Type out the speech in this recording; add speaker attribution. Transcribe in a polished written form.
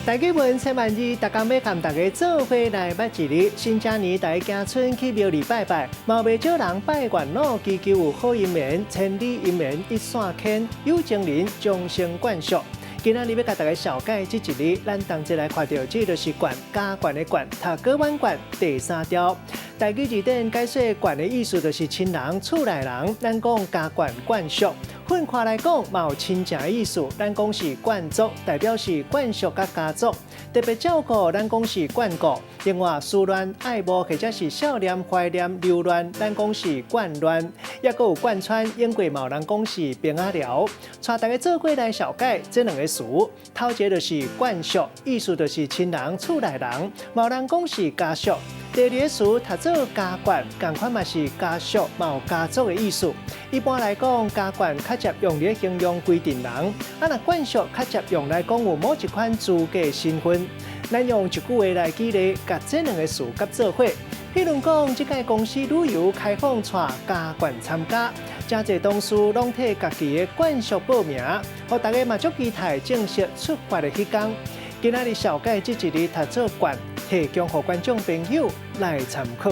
Speaker 1: 大家文千萬字，逐工欲共大家做伙來捌一字。新正年大家行村去廟裡拜拜，嘛袂少人拜月老，祈求有好姻緣、千里姻緣一線牽，有情人終成眷屬。今仔日欲共大家紹介這一字，咱同齊來看著，這就是懸，加懸的懸，讀閣宛懸第三調。台語字典解說懸的意思就是親人、厝內人，咱講加懸慣屬。分開來講，嘛有親情的意思，咱講是眷族，代表是眷屬佮家族。特別照顧，咱講是眷顧。另外，思戀、愛慕或者是少念、懷念、留戀，咱講是眷戀。抑閣有貫穿，英國嘛有人講是爿仔寮。帶大家做伙來紹介這兩個詞，頭一个就是慣屬，意思就是親人、厝內人，嘛有人講是家屬。第二個詞讀做加懸，仝款嘛是家屬，嘛有家族的意思。一般來講，加懸較捷用來形容規陣人，啊若慣屬較捷用來講有某一款資格身份。咱用一句話來舉例，共這兩個詞結做伙。譬如講，這屆公司旅遊開放帶加懸參加，誠濟同事攏替家己的慣屬報名，予大家嘛足期待正式出發的彼工。今仔日紹介這一字讀做懸，提供予觀眾朋友來參考。